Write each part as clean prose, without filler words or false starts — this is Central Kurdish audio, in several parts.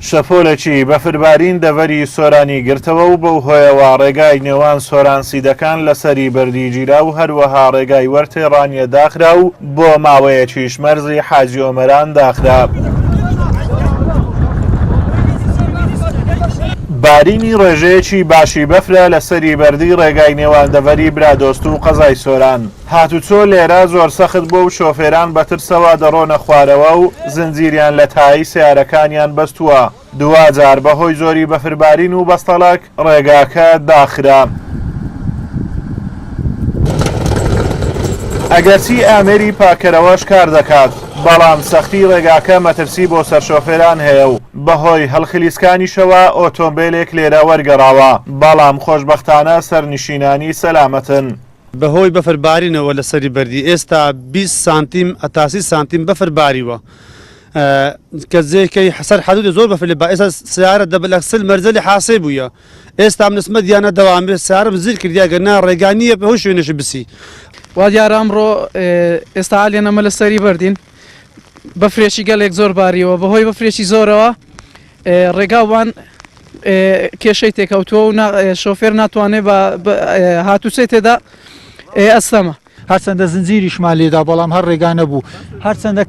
شەپۆلێکی بەفربارین دەڤەری سۆرانی گرتەوە و بەو هۆیەوە ڕێگای نێوان سۆران سیدەکان لەسەری بەردی گیرا و هەروەها ڕێگای وەرتێ ڕانیە داخرا و بۆ ماوەیەکیش مەرزی حاجی ئۆمەران داخرا. بارینی ڕێژەیەکی باشی بەفرە لەسەری بەردی ڕێگای نێوان دەڤەری برادۆست و قەزای سۆران. هاتوچۆ لێرە زۆر سەخت بووە و شۆفێران بە ترسەوە دەڕۆنە خوارەوە و زنجیریان لە تایەی سەیارەکانیان بەستووە، دواجار بەهۆی زۆری بەفربارین و بەستەڵەک ڕێگاکە داخرا. ئەگەرچی ئامێری پاککەرەوەش کار دەکات، بەڵام سەختی ڕێگاکە مەترسی بۆ سەر شۆفێران هەیە و بەهۆی هەڵخلیسکانیشەوە ئۆتۆمبێلێک لێرە وەرگەڕاوە، بەڵام خۆشبەختانە سەرنشینانی سەلامەتن. بەهۆی بەفر بارینەوە لە سەری بەردی ئێستا 20 سانتیم هەتا 30 سانتیم بەفر باریوە کە جێکەی سەر حدودی زۆر بەفر لێ با ئێستا سیارە دەبل ئەکسل مەرزەلی حاسێ بوویە ئێستا من نسمە دیانە دەوامێ سیارم زیر کردیا گەر نا ڕێگا نییە بە هۆی شوێنێکی بسی. وا دیارە ئەمڕۆ ئێستا عالیەن ئەمە لە سەری بەردین بەفرێکی گەلێک زۆر باریوە بەهۆی بەفرێکی زۆرەوە ڕێگاوبان کێشەی تێکەوتووە و شۆفێر ناتوانێت بە هاتوچۆی تێدا ئەستەمە. هەرچەندە زنجیریشمان لێدا بەڵام هەر ڕێگا نەبوو، هەرچەندە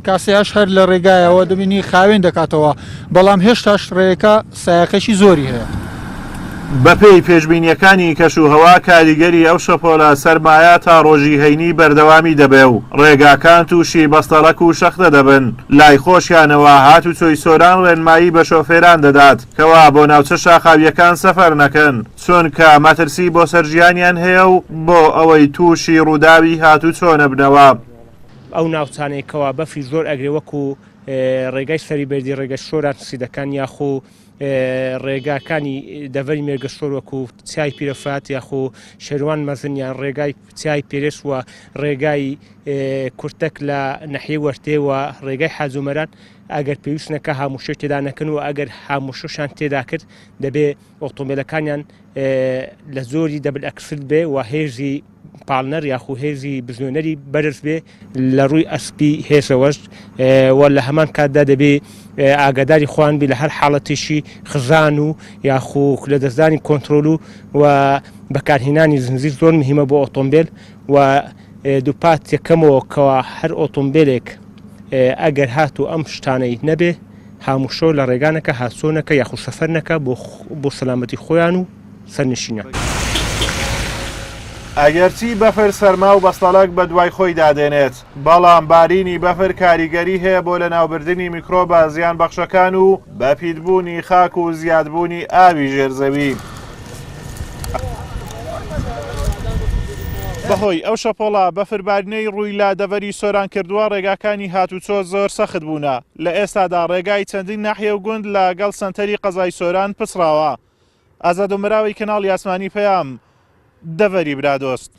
کاسەیاش هەر لە ڕێگایەوە دەبینی خاوێن دەکاتەوە، بەڵام هێشتاش ڕێیەکە سایەقێکی زۆری هەیە. بەپێی پێشبینییەکانی کەشوهەوا کاریگەری ئەو شەپۆلە سەرمایە تا ڕۆژی هەینی بەردەوامی دەبێ و ڕێگاکان تووشی بەستەڵەک و شەختە دەبن، لای خۆشیانەوە هاتوچۆی سۆران ڕێنمایی بە شۆفێران دەدات کەوا بۆ ناوچە شاخاوییەکان سەفەر نەکەن چونکە مەترسی بۆ سەر ژیانیان هەیە و بۆ ئەوەی تووشی ڕووداوی هاتوچۆ نەبنەوە. ئەو ناوچانەی کەوا بەفری زۆر ئەگرێ وەکو ڕێگای سەری بەردی ڕێگە سۆران سیدەکان یاخو ڕێگاکانی دەڤەری مێرگەسۆر وەکو چیای پیرەفات یاخو شێروان مەزن یان ڕێگای چیای پێرێس و ڕێگای کورتەک لە نەحیەی وەرتێ و ڕێگای حاجۆمەران ئەگەر پێویست نەکە هاموشۆی تێدا نەکەن و ئەگەر هاموشۆشان تێدا کرد دەبێ ئۆتۆمبیلەکانیان لە زۆری دەبل ئەکسل بێ و هێزی پاڵنەر یاخو هێزی بزوێنەری بەرز بێ لە ڕووی ئەسپی هێزەوەش و لە هەمان کاتدا دەبێ ئاگاداری خۆیان بی لە هەر حاڵەتێکی خزان و یاخو لەدەستدانی کۆنترۆل و و بەکارهێنانی زنجیر زۆر مهمە بۆ ئۆتۆمبیل و دووپات یەکەمەوە کەوا هەر ئۆتۆمبیلێک ئەگەر هاتوو ئەم شتانەی نەبێ هاموشۆ لە ڕێگا نەکا هاتچۆ نەکا یاخود سەفەر نەکا بۆ بۆ سەلامەتی خۆیان و سەرنشینان. ئەگەرچی بەفر سەرما و بەستەڵەک بەدوای خۆیدا دێنێت، بەڵام بارینی بەفر کاریگەری هەیە بۆ لەناوبردنی میکرۆبە زیانبەخشەکان و بەپیتبوونی خاک و زیادبوونی ئاوی ژێر زەوی. بەهۆی ئەو شەپۆڵە بەفربارینەی ڕووی لە دەڤەری سۆران کردووە، ڕێگاکانی هاتوچۆ زۆر سەخت بوونە، لە ئێستادا ڕێگای چەندین ناحیە و گوند لە گەڵ سەنتەری قەزای سۆران پچڕاوە. ئازاد ئۆمەراوی کەناڵی ئاسمانی پەیام، دەڤەری برادۆست.